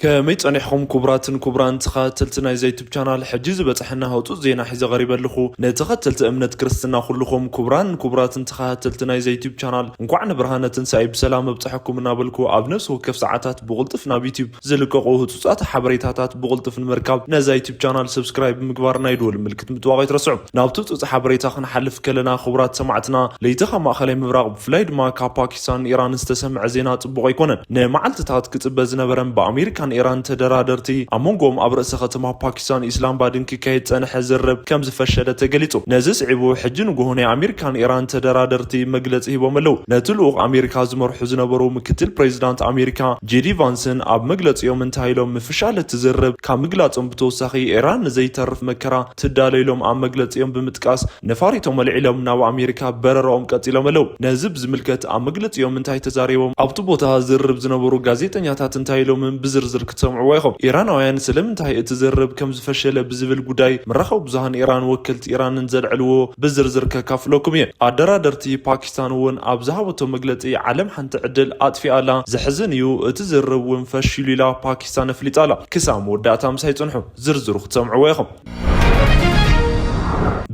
ከመይ ጸኒሕኹም ክቡራትን ክቡራን ተኸታተልቲ ናይዛ ዩቱብ ቻናል? ሕጂ ዝበጽሐና ህጹጽ ዜና ሒዘ ቀሪበ ኣለኹ። ንተኸተልቲ እምነት ክርስትና ኩልኹም ክቡራን ክቡራትን ተኸታተልቲ ናይዛ ዩቱብ ቻናል፣ እንኳዕ ንብርሃነ ትንሳኤ ብሰላም ኣብጽሐኩም እናበልኩ፣ ኣብ ነፍሲ ወከፍ ሰዓታት ብቕልጡፍ ናብ ዩቱብ ዝልቀቑ ህጹጻት ሓበሬታታት ብቕልጡፍ ንምርካብ ነዛ ዩቱብ ቻናል ሰብስክራይብ ብምግባር ናይ ደወል ምልክት ምጥዋቕ ኣይትረስዑ። ናብቲ ህጹጽ ሓበሬታ ክንሓልፍ ከለና፣ ክቡራት ሰማዕትና፣ ለይቲ ካብ ማእኸላይ ምብራቕ ብፍላይ ድማ ካብ ፓኪስታን ኢራን ዝተሰምዐ ዜና ጽቡቕ ኣይኮነን። ንመዓልትታት ክጽበ ዝነበረን ብኣሜሪካን ኢራን ተደራደርቲ ኣብ መንጎኦም ኣብ ርእሰ ከተማ ፓኪስታን ኢስላምባድን ክካየድ ጸንሐ ዝርርብ ከም ዝፈሸለ ተገሊጹ። ነዚ ስዒቡ ሕጂ ንግሆ ናይ ኣሜሪካን ኢራን ተደራደርቲ መግለጺ ሂቦም ኣለዉ። ነቲ ልኡኽ ኣሜሪካ ዝመርሑ ዝነበሩ ምክትል ፕሬዚዳንት ኣሜሪካ ጄዲ ቫንስን ኣብ መግለጺኦም እንታይ ኢሎም ምፍሻል እቲ ዝርርብ ካብ ምግላጾም ብተወሳኺ፣ ኢራን ንዘይተርፍ መከራ ትዳሎ ኢሎም ኣብ መግለጺኦም ብምጥቃስ፣ ነፋሪቶም ኣልዒሎም ናብ ኣሜሪካ በረራኦም ቀጺሎም ኣለዉ። ነዚ ብዝምልከት ኣብ መግለጺኦም እንታይ ተዛሪቦም፣ ኣብቲ ቦታ ዝርርብ ዝነበሩ ጋዜጠኛታት እንታይ ኢሎምን ብዝርዝር ክትሰምዕዎ ኢኹም። ኢራናውያን ስለምንታይ እቲ ዝርርብ ከም ዝፈሸለ ብዝብል ጉዳይ፣ መራኸቢ ብዙሃን ኢራን ወከልቲ ኢራንን ዘልዕልዎ ብዝርዝር ከካፍለኩም እየ። ኣደራደርቲ ፓኪስታን እውን ኣብ ዝሃበቶ መግለጺ፣ ዓለም ሓንቲ ዕድል ኣጥፊኣ ኣላ። ዘሕዝን እዩ፣ እቲ ዝርርብ እውን ፈሺሉ ኢላ ፓኪስታን ኣፍሊጣ ኣላ። ክሳብ መወዳእታ ምሳይ ጽንሑ፣ ዝርዝሩ ክትሰምዕዎ ኢኹም።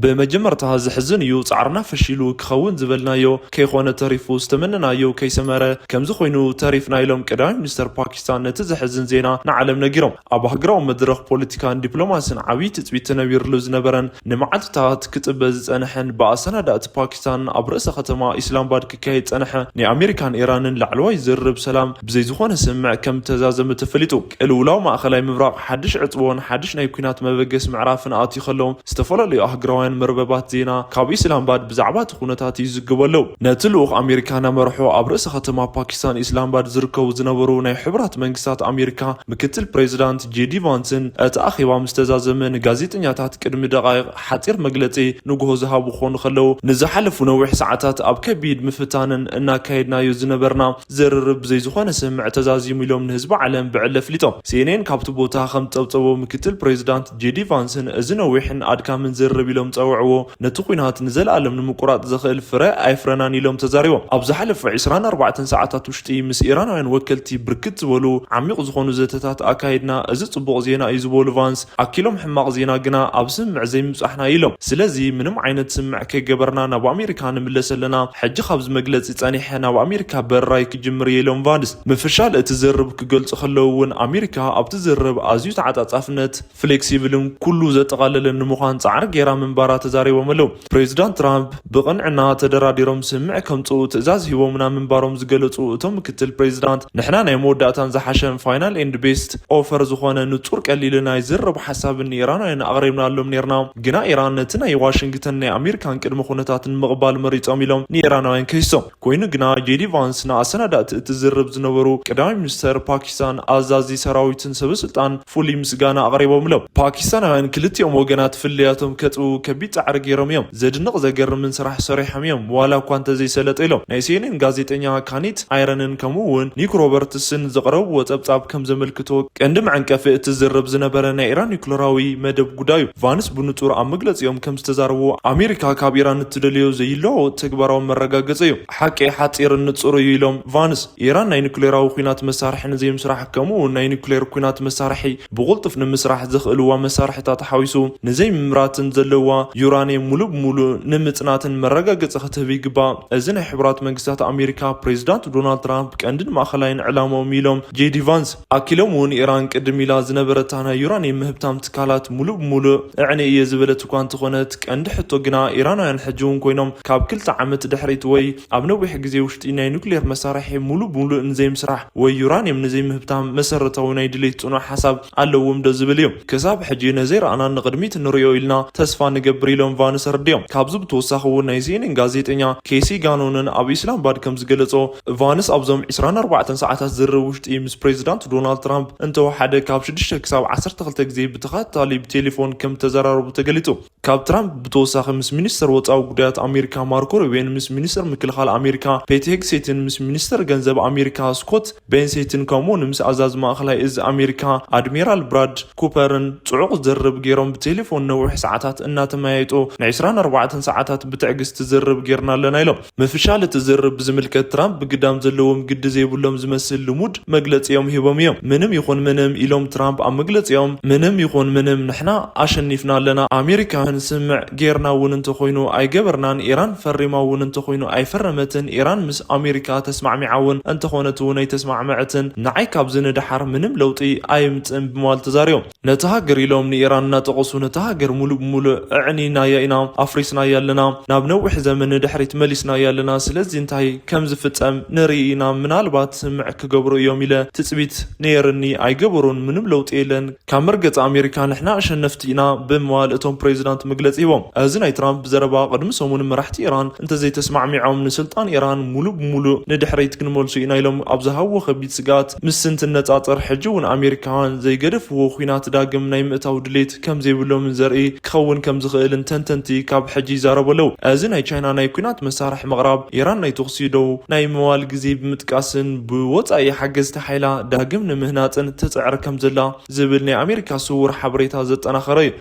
ብመጀመርታ፣ ዘሕዝን እዩ፣ ጻዕርና ፈሺሉ። ክኸውን ዝበልናዮ ከይኾነ ተሪፉ፣ ዝተመነናዮ ከይሰመረ ከምዚ ኮይኑ ተሪፍና ኢሎም ቀዳማይ ሚኒስተር ፓኪስታን ነቲ ዘሕዝን ዜና ንዓለም ነጊሮም። ኣብ ሃገራዊ መድረኽ ፖለቲካን ዲፕሎማስን ዓብዪ ትጽቢት ተነቢርሉ ዝነበረን ንመዓልትታት ክጽበ ዝጸንሐን ብኣሰናዳእቲ ፓኪስታን ኣብ ርእሰ ከተማ ኢስላምባድ ክካየድ ጸንሐ ናይ ኣሜሪካን ኢራንን ላዕለዋይ ዝርርብ ሰላም ብዘይ ዝኾነ ስምምዕ ከም ተዛዘመ ተፈሊጡ። ቅልውላው ማእኸላይ ምብራቕ ሓድሽ ዕጽዎን ሓድሽ ናይ ኲናት መበገሲ ምዕራፍን ኣትዩ ከሎ፣ ዝተፈላለዩ ኣህጉራውያን መርበባት ዜና ካብ ኢስላምባድ ብዛዕባ እቲ ኩነታት ይዝግቡ ኣለዉ። ነቲ ልኡኽ ኣሜሪካ እናመርሑ ኣብ ርእሰ ከተማ ፓኪስታን ኢስላምባድ ዝርከቡ ዝነበሩ ናይ ሕቡራት መንግስታት ኣሜሪካ ምክትል ፕሬዚዳንት ጄዲ ቫንስን እቲ ኣኼባ ምስ ተዛዘመ ንጋዜጠኛታት ቅድሚ ደቓይቕ ሓጺር መግለጺ ንግሆ ዝሃቡ ክኾኑ ከለዉ፣ ንዝሓለፉ ነዊሕ ሰዓታት ኣብ ከቢድ ምፍታንን እናካየድናዮ ዝነበርና ዝርርብ ብዘይ ዝኾነ ስምምዕ ተዛዚሙ ኢሎም ንህዝቢ ዓለም ብዕሊ ኣፍሊጦም። ሲኤንኤን ካብቲ ቦታ ከም ዝጸብጸቦ፣ ምክትል ፕሬዚዳንት ጄዲ ቫንስን እዚ ነዊሕን ኣድካምን ዝርርብ ኢሎም ጸውዕዎ፣ ነቲ ኲናት ንዘለኣለም ንምቁራጽ ዘኽእል ፍረ ኣይፍረናን ኢሎም ተዛሪቦም። ኣብ ዝሓለፈ ዕስራን ኣርባዕተን ሰዓታት ውሽጢ ምስ ኢራናውያን ወከልቲ ብርክት ዝበሉ ዓሚቕ ዝኾኑ ዘተታት ኣካይድና፣ እዚ ጽቡቕ ዜና እዩ ዝበሉ ቫንስ፣ ኣኪሎም ሕማቕ ዜና ግና ኣብ ስምምዕ ዘይምብጻሕና ኢሎም። ስለዚ ምንም ዓይነት ስምምዕ ከይገበርና ናብ ኣሜሪካ ንምለስ ኣለና። ሕጂ ካብዚ መግለጺ ጸኒሐ ናብ ኣሜሪካ በረራይ ክጅምር እየ ኢሎም ቫንስ። ምፍሻል እቲ ዝርርብ ክገልጹ ከለዉ እውን፣ ኣሜሪካ ኣብቲ ዝርርብ ኣዝዩ ተዓጻጻፍነት፣ ፍሌክሲብልን ኩሉ ዘጠቓለለን ንምዃን ጻዕሪ ገይራ ምንባራ ተዛሪቦም ኣለዉ። ፕሬዚዳንት ትራምፕ ብቕንዕና ተደራዲሮም ስምምዕ ከምጽኡ ትእዛዝ ሂቦምና ምንባሮም ዝገለጹ እቶም ምክትል ፕሬዚዳንት፣ ንሕና ናይ መወዳእታን ዝሓሸን ፋይናል ኤንድ ቤስት ኦፈር ዝኾነ ንጹር ቀሊል ናይ ዝርርብ ሓሳብ ንኢራናውያን ኣቕሪብናሎም ኔርና፣ ግና ኢራን ነቲ ናይ ዋሽንግተን ናይ ኣሜሪካን ቅድመ ኩነታት ንምቕባል መሪጾም ኢሎም ንኢራናውያን ከሲሶም። ኮይኑ ግና ጄዲ ቫንስ ንኣሰናዳእቲ እቲ ዝርርብ ዝነበሩ ቀዳማይ ሚኒስተር ፓኪስታን፣ ኣዛዚ ሰራዊትን ሰበ ስልጣን ፍሉይ ምስጋና ኣቕሪቦምሎም። ፓኪስታናውያን ክልቲኦም ወገናት ፍልልያቶም ከጥብቡ ከቢድ ጻዕሪ ገይሮም እዮም። ዘድንቕ ዘገርምን ስራሕ ሰሪሖም እዮም፣ ዋላ እኳ እንተዘይሰለጠ ኢሎም። ናይ ሲኤንኤን ጋዜጠኛ ካኒት ኣይረንን ከምኡ እውን ኒክ ሮበርትስን ዘቕረብዎ ጸብጻብ ከም ዘመልክቶ፣ ቀንዲ መዐንቀፊ እቲ ዝርርብ ዝነበረ ናይ ኢራን ኒኩለራዊ መደብ ጉዳይ እዩ። ቫንስ ብንጹር ኣብ መግለጺኦም ከም ዝተዛረቡ፣ ኣሜሪካ ካብ ኢራን እትደልዮ ዘይለዋወጥ ተግባራዊ መረጋገጺ እዩ። ሓቂ ሓጺርን ንጹር እዩ ኢሎም ቫንስ። ኢራን ናይ ኒኩሌራዊ ኲናት መሳርሒ ንዘይምስራሕ፣ ከምኡ እውን ናይ ኒኩሌር ኲናት መሳርሒ ብቕልጡፍ ንምስራሕ ዘኽእልዋ መሳርሕታት ሓዊሱ ንዘይምምራትን ዘለዋ ዩራኒየም ሙሉእ ብሙሉእ ንምጽናትን መረጋገጺ ክትህብ ይግባእ። እዚ ናይ ሕቡራት መንግስታት ኣሜሪካ ፕሬዚዳንት ዶናልድ ትራምፕ ቀንድን ማእኸላይን ዕላምኦም ኢሎም ጄዲ ቫንስ። ኣኪሎም እውን ኢራን ቅድም ኢላ ዝነበረታ ናይ ዩራኒየም ምህብታም ትካላት ሙሉእ ብሙሉእ እዕነ እየ ዝበለት እኳ እንተኾነት፣ ቀንዲ ሕቶ ግና ኢራናውያን ሕጂ እውን ኮይኖም ካብ ክልተ ዓመት ድሕሪት ወይ ኣብ ነዊሕ ግዜ ውሽጢ ናይ ኑክሌር መሳርሒ ሙሉእ ብሙሉእ ንዘይምስራሕ ወይ ዩራኒየም ንዘይምህብታም መሰረታዊ ናይ ድሌት ጽኑዕ ሓሳብ ኣለዎም ዶ ዝብል እዩ። ክሳብ ሕጂ ነዘይረኣና ንቕድሚት ንሪኦ ኢልና ተስፋ ንገብር ኢሎም ቫንስ ኣረዲኦም። ካብዚ ብተወሳኺ እውን ናይ ሲኤንኤን ጋዜጠኛ ኬሲ ጋኖንን ኣብ ኢስላምባድ ከም ዝገለጾ፣ ቫንስ ኣብዞም ዕስራን ኣርባዕተን ሰዓታት ዝርርብ ውሽጢ ምስ ፕሬዚዳንት ዶናልድ ትራምፕ እንተወሓደ ካብ ሽዱሽተ ክሳብ ዓሰርተ ክልተ ግዜ ብተኸታታሊ ብቴሌፎን ከም ተዘራረቡ ተገሊጹ። ካብ ትራምፕ ብተወሳኺ ምስ ሚኒስተር ወጻኢ ጉዳያት ኣሜሪካ ማርኮ ሩቢዮን ምስ ሚኒስተር ምክልኻል ኣሜሪካ ፔት ሄግሴትን ምስ ሚኒስተር ገንዘብ ኣሜሪካ ስኮት ቤንሴትን ከምኡውን ምስ ኣዛዚ ማእኸላይ እዚ ኣሜሪካ ኣድሚራል ብራድ ኩፐርን ጽዑቕ ዝርርብ ገይሮም ብቴሌፎን ነዊሕ ሰዓታት እናተ መያይጦ ን ዕስራን ኣርባዕተን ሰዓታት ብትዕግስቲ ዝርብ ጌርና ኣለና ኢሎም። ምፍሻል እቲ ዝርብ ብዝምልከት ትራምፕ ብግዳም ዘለዎም ግዲ ዘይብሎም ዝመስል ልሙድ መግለጺ እዮም ሂቦም እዮም። ምንም ይኹን ምንም ኢሎም ትራምፕ ኣብ መግለጺኦም፣ ምንም ይኹን ምንም ንሕና ኣሸኒፍና ኣለና። ኣሜሪካውያን ስምዕ ጌርና እውን እንተኾይኑ ኣይገበርናን፣ ኢራን ፈሪማ እውን እንተኾይኑ ኣይፈረመትን። ኢራን ምስ ኣሜሪካ ተስማዕሚዓ እውን እንተኾነት እውን ኣይተስማዕመዐትን። ንዓይ ካብዚ ንደሓር ምንም ለውጢ ኣይምጽእን ብምባል ተዛሪቦም። ነቲ ሃገር ኢሎም ንኢራን እናጠቐሱ ነቲ ሃገር ሙሉእ ብሙሉእ ኣዕኒናያ ኢና፣ ኣፍሪስናያ ኣለና፣ ናብ ነዊሕ ዘመን ንድሕሪት መሊስናያ ኣለና። ስለዚ እንታይ ከም ዝፍጸም ንርኢ ኢና። ምናልባት ስምዕ ክገብሩ እዮም ኢለ ትጽቢት ነይርኒ፣ ኣይገበሩን። ምንም ለውጢ የለን። ካብ መርገጺ ኣሜሪካ ንሕና ኣሸነፍቲ ኢና ብምባል እቶም ፕሬዚዳንት መግለጺ ሂቦም። እዚ ናይ ትራምፕ ዘረባ ቅድሚ ሰሙን መራሕቲ ኢራን እንተዘይተስማዕሚዖም ንስልጣን ኢራን ሙሉእ ብሙሉእ ንድሕሪት ክንመልሱ ኢና ኢሎም ኣብ ዝሃብዎ ከቢድ ስግኣት ምስ እንትነጻጸር፣ ሕጂ እውን ኣሜሪካውያን ዘይገደፍዎ ኲናት ዳግም ናይ ምእታው ድሌት ከም ዘይብሎምን ዘርኢ ክኸውን ከም ዝኽእልን ተንተንቲ ካብ ሕጂ ይዛረቡ ኣለዉ። እዚ ናይ ቻይና ናይ ኲናት መሳርሒ ምቕራብ፣ ኢራን ናይ ተኹሲ ደው ናይ ምባል ግዜ ብምጥቃስን ብወጻኢ ሓገዝቲ ሓይላ ዳግም ንምህናጽን ትጽዕር ከም ዘላ ዝብል ናይ ኣሜሪካ ስውር ሓበሬታ ዘጠናኸረ እዩ።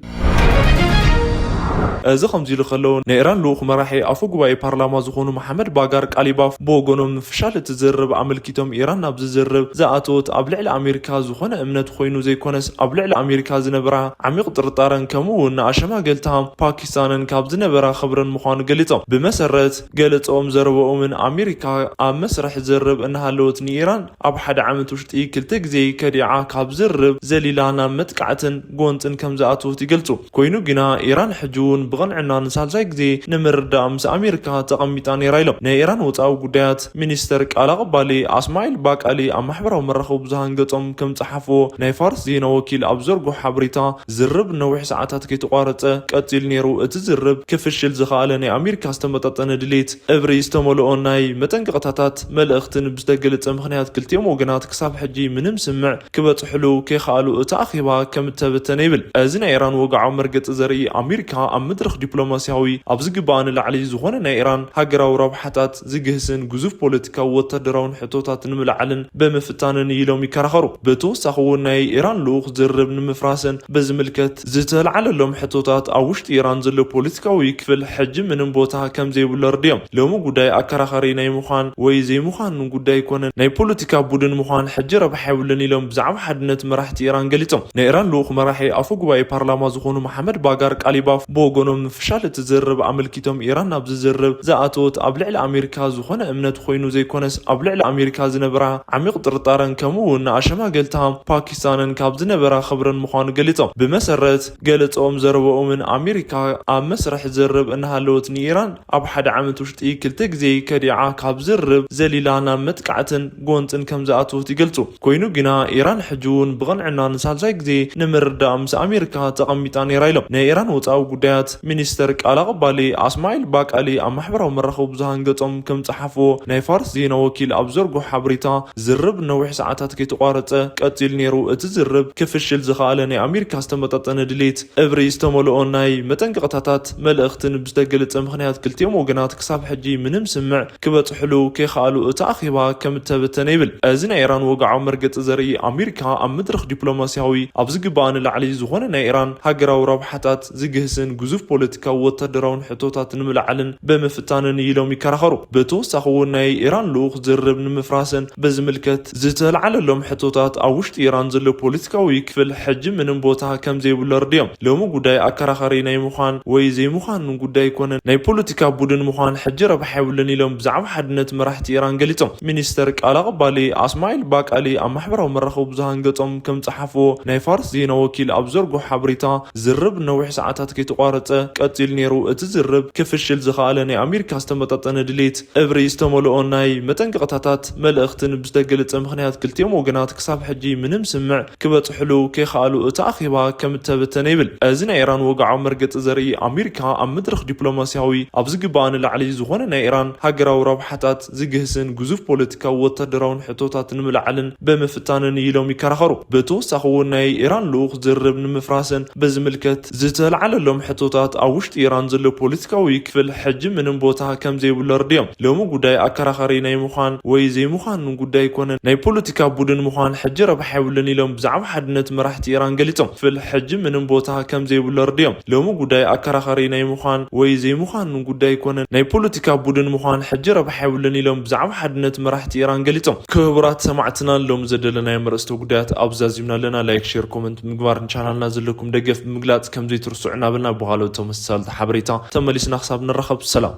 እዚ ከምዚ ኢሉ ከሎ፣ ናይ ኢራን ልኡኽ መራሒ ኣፈ ጉባኤ ፓርላማ ዝኾኑ መሓመድ ባጋር ቃሊባፍ ብወገኖም ምፍሻል እቲ ዝርብ ኣመልኪቶም፣ ኢራን ናብዚ ዝርብ ዝኣተወት ኣብ ልዕሊ ኣሜሪካ ዝኾነ እምነት ኮይኑ ዘይኮነስ ኣብ ልዕሊ ኣሜሪካ ዝነበራ ዓሚቕ ጥርጣረን ከምኡ እውን ንኣሸማገልታ ፓኪስታንን ካብ ዝነበራ ክብረን ምዃኑ ገሊጾም። ብመሰረት ገለጾም ዘረበኦምን ኣሜሪካ ኣብ መስርሕ ዝርብ እናሃለወት ንኢራን ኣብ ሓደ ዓመት ውሽጢ ክልተ ግዜ ከዲዓ ካብ ዝርብ ዘሊላ ናብ መጥቃዕትን ጎንጽን ከም ዝኣተወት ይገልጹ። ኮይኑ ግና ኢራን ሕጂ እውን ብቕንዕና ንሳልሳይ ግዜ ንምርዳእ ምስ ኣሜሪካ ተቐሚጣ ነይራ ኢሎም። ናይ ኢራን ወጻኢ ጉዳያት ሚኒስተር ቃል ኣቐባሊ ኣስማዒል ባቃሊ ኣብ ማሕበራዊ መራኸቢ ብዙሃን ገጾም ከም ጸሓፍዎ ናይ ፋርስ ዜና ወኪል ኣብ ዘርግሖ ሓበሬታ ዝርብ ነዊሕ ሰዓታት ከይተቋረጸ ቀጺሉ ነይሩ። እቲ ዝርብ ክፍሽል ዝኸኣለ ናይ ኣሜሪካ ዝተመጣጠነ ድሌት እብሪ ዝተመልኦ ናይ መጠንቀቕታታት መልእኽትን ብዝተገለጸ ምኽንያት ክልቲኦም ወገናት ክሳብ ሕጂ ምንም ስምዕ ክበጽሕሉ ከይኸኣሉ እቲ ኣኼባ ከም እተበተነ ይብል። እዚ ናይ ኢራን ወግዓዊ መርገጺ ዘርኢ ኣሜሪካ ኣብ መድረኽ ዲፕሎማስያዊ ኣብ ዝግባኣ ንላዕሊ ዝኾነ ናይ ኢራን ሃገራዊ ረብሓታት ዝግህስን ግዙፍ ፖለቲካዊ ወታደራውን ሕቶታት ንምልዓልን ብምፍታንን ኢሎም ይከራኸሩ። ብተወሳኺ እውን ናይ ኢራን ልኡኽ ዝርብ ንምፍራስን በዝምልከት ዝተልዓለሎም ሕቶታት ኣብ ውሽጢ ኢራን ዘሎ ፖለቲካዊ ክፍል ሕጂ ምንም ቦታ ከም ዘይብሉ ኣርድዮም። ሎሚ ጉዳይ ኣከራኻሪ ናይ ምዃን ወይ ዘይምዃን ጉዳይ ኣይኮነን። ናይ ፖለቲካ ቡድን ምዃን ሕጂ ረብሓ የብሉን ኢሎም ብዛዕባ ሓድነት መራሕቲ ኢራን ገሊጾም። ናይ ኢራን ልኡኽ መራሒ ኣፈ ጉባኤ ፓርላማ ዝኾኑ መሓመድ ባጋር ቃሊባፍ ብወገኖም ምፍሻል እቲ ዝርብ ኣመልኪቶም፣ ኢራን ናብዚ ዝርብ ዝኣተወት ኣብ ልዕሊ ኣሜሪካ ዝኾነ እምነት ኮይኑ ዘይኮነስ ኣብ ልዕሊ ኣሜሪካ ዝነበራ ዓሚቕ ጥርጣረን ከምኡ እውን ንኣሸማገልታ ፓኪስታንን ካብ ዝነበራ ክብረን ምዃኑ ገሊጾም። ብመሰረት ገለጾም ዘረበኦምን ኣሜሪካ ኣብ መስርሕ ዝርብ እናሃለወት ንኢራን ኣብ ሓደ ዓመት ውሽጢ ክልተ ግዜ ከዲዓ ካብ ዝርብ ዘሊላ ናብ መጥቃዕትን ጎንጽን ከም ዝኣተወት ይገልጹ። ኮይኑ ግና ኢራን ሕጂ እውን ብቕንዕና ንሳልሳይ ግዜ ንምርዳእ ምስ ኣሜሪካ ተቐሚጣ ነይራ ኢሎም። ናይ ኢራን ወጻኢ ጉዳያት ሚኒስተር ቃል ኣቐባሊ ኣስማዒል ባቃሊ ኣብ ማሕበራዊ መራኸቢ ብዙሃን ገጾም ከም ጸሓፍዎ ናይ ፋርስ ዜና ወኪል ኣብ ዘርግሖ ሓበሬታ ዝርብ ነዊሕ ሰዓታት ከይተቋረጸ ቀጺሉ ነይሩ። እቲ ዝርብ ክፍሽል ዝኸኣለ ናይ ኣሜሪካ ዝተመጣጠነ ድሌት እብሪ ዝተመልኦ ናይ መጠንቀቕታታት መልእኽትን ብዝተገለጸ ምኽንያት ክልቲኦም ወገናት ክሳብ ሕጂ ምንም ስምዕ ክበጽሕሉ ከይኸኣሉ እቲ ኣኼባ ከም እተበተነ ይብል። እዚ ናይ ኢራን ወግዓዊ መርገጺ ዘርኢ ኣሜሪካ ኣብ መድረኽ ዲፕሎማስያዊ ኣብ ዝግባኣ ንላዕሊ ዝኾነ ናይ ኢራን ሃገራዊ ረብሓታት ዝግህስን ግዙፍ ፖለቲካዊ ወታደራውን ሕቶታት ንምልዓልን ብምፍታንን ኢሎም ይከራኸሩ። ብተወሳኺ እውን ናይ ኢራን ልኡኽ ዝርብ ንምፍራስን በዝምልከት ዝተልዓለሎም ሕቶታት ኣብ ውሽጢ ኢራን ዘሎ ፖለቲካዊ ክፍል ሕጂ ምንም ቦታ ከም ዘይብሉ ኣርድዮም። ሎሚ ጉዳይ ኣከራኻሪ ናይ ምዃን ወይ ዘይምዃን ጉዳይ ኣይኮነን። ናይ ፖለቲካ ቡድን ምዃን ሕጂ ረብሓ የብሉን ኢሎም ብዛዕባ ሓድነት መራሕቲ ኢራን ገሊጾም። ሚኒስተር ቃል ኣቐባሊ ኣስማዒል ባቃሊ ኣብ ማሕበራዊ መራኸቢ ብዙሃን ገጾም ከም ጸሓፍዎ ናይ ፋርስ ዜና ወኪል ኣብ ዘርግሖ ሓበሬታ ዝርብ ነዊሕ ሰዓታት ከይተቋረጸ ቀጺሉ ነይሩ። እቲ ዝርብ ክፍሽል ዝኸኣለ ናይ ኣሜሪካ ዝተመጣጠነ ድሌት እብሪ ዝተመልኦ ናይ መጠንቀቕታታት መልእኽትን ብዝተገለጸ ምኽንያት ክልቲኦም ወገናት ክሳብ ሕጂ ምንም ስምዕ ክበጽሕሉ ከይኸኣሉ እቲ ኣኼባ ከም እተበተነ ይብል። እዚ ናይ ኢራን ወግዓዊ መርገጺ ዘርኢ ኣሜሪካ ኣብ መድረኽ ዲፕሎማስያዊ ኣብ ዝግባኣ ንላዕሊ ዝኾነ ናይ ኢራን ሃገራዊ ረብሓታት ዝግህስን ግዙፍ ፖለቲካዊ ወታደራውን ሕቶታት ንምልዓልን ብምፍታንን ኢሎም ይከራኸሩ። ብተወሳኺ እውን ናይ ኢራን ልኡኽ ዝርብ ንምፍራስን በዝምልከት ዝተልዓለሎም ሕቶታት ኣብ ውሽጢ ኢራን ዘሎ ፖለቲካዊ ክፍል ሕጂ ምንም ቦታ ከም ዘይብሉ ኣርድዮም። ሎሚ ጉዳይ ኣከራኻሪ ናይ ምዃን ወይ ዘይምዃን ጉዳይ ኣይኮነን። ናይ ፖለቲካ ቡድን ምዃን ሕጂ ረብሓ የብሉን ኢሎም ብዛዕባ ሓድነት መራሕቲ ኢራን ገሊጾም። ክፍል ሕጂ ምንም ቦታ ከም ዘይብሉ ኣርድዮም። ሎሚ ጉዳይ ኣከራኻሪ ናይ ምዃን ወይ ዘይምዃን ጉዳይ ኣይኮነን። ናይ ፖለቲካ ቡድን ምዃን ሕጂ ረብሓ የብሉን ኢሎም ብዛዕባ ሓድነት መራሕቲ ኢራን ገሊጾም። ክቡራት ሰማዕትና፣ ሎም ዘደለናዮም ርእስተ ጉዳያት ኣብ ዛዚምና ኣለና። ላይክ፣ ሼር፣ ኮመንት ምግባር ንቻናልና ዘለኩም ደገፍ ብምግላጽ ከም ዘይትርስዑ እናበልና ብኻልኦት ተመሳሳልቲ ሓበሬታ ተመሊስና ክሳብ ንራኸብ ሰላም።